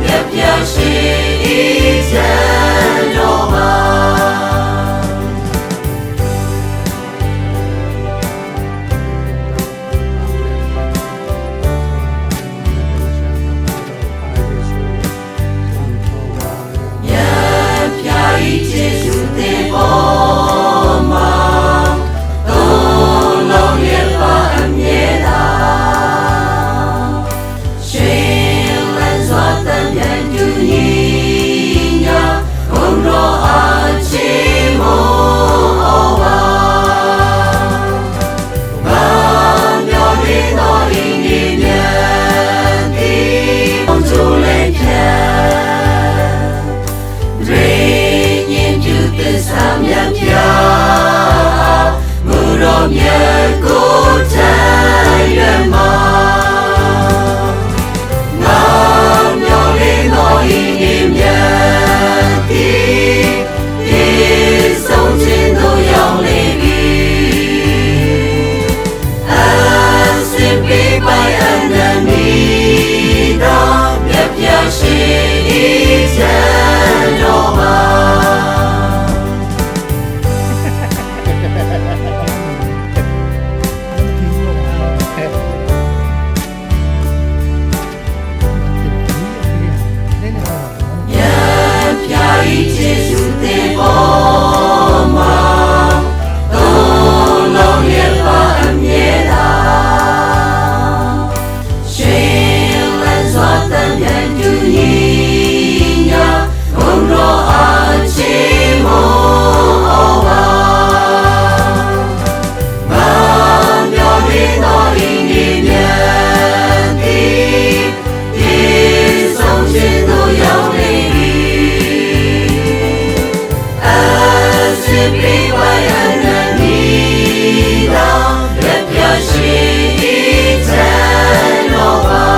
မြတ်ဖျားရှိဤချမ်းတော်ပါ။ မြတ်ဖျားဤကျေးဇူးတင်ပေါ်မှာသုံးလုံးရပါအမြဲတာရှင်လန်းစွာတန်ပြန်တူညီညာဘုံတော်အားချေမောပါဘာမျောနေတော်ဤနေမြတ်သည်ကျိုးလည်းဖြတ် ရင်ကျူသစ္စာမြတ်ပြမူတော်မြတ်ကိုထရွယ်မှာငါမျောလင်းတော်ဤနေမြတ်သည်ပြေဆုံးခြင်းတို့ရောက်လေပြီအစင်ပြပိုင်အနန္တိတော်မြတ်ပြရှိဤချမ်းတော်ပါ။ မြတ်ဖျားဤကျေးဇူးတင်ပေါ်မှာသုံးလုံးရပါအမြဲတာရှင်လန်းစွာတန်ပြန်တူညီညာဘုံတော်အားချေမောပါဘာမျောနေတော်ဤနေမြတ်သည်ပြေဆုံးခြင်းတို့ရောက်လေပြီအစင်ပြပါယနန္ဒီတော်ရပြရှိဤချမ်းတော်ပါ။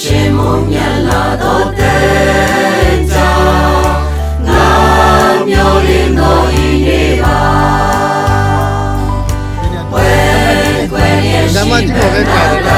ရှင်မုံမြလာတော့တဲ့ကြောင့်ငါမျောလင်းတော်ဤနေပါဝဲကွယ်ရရှိ ဒါမှကြည့်ဖို့ပဲကြာတယ်။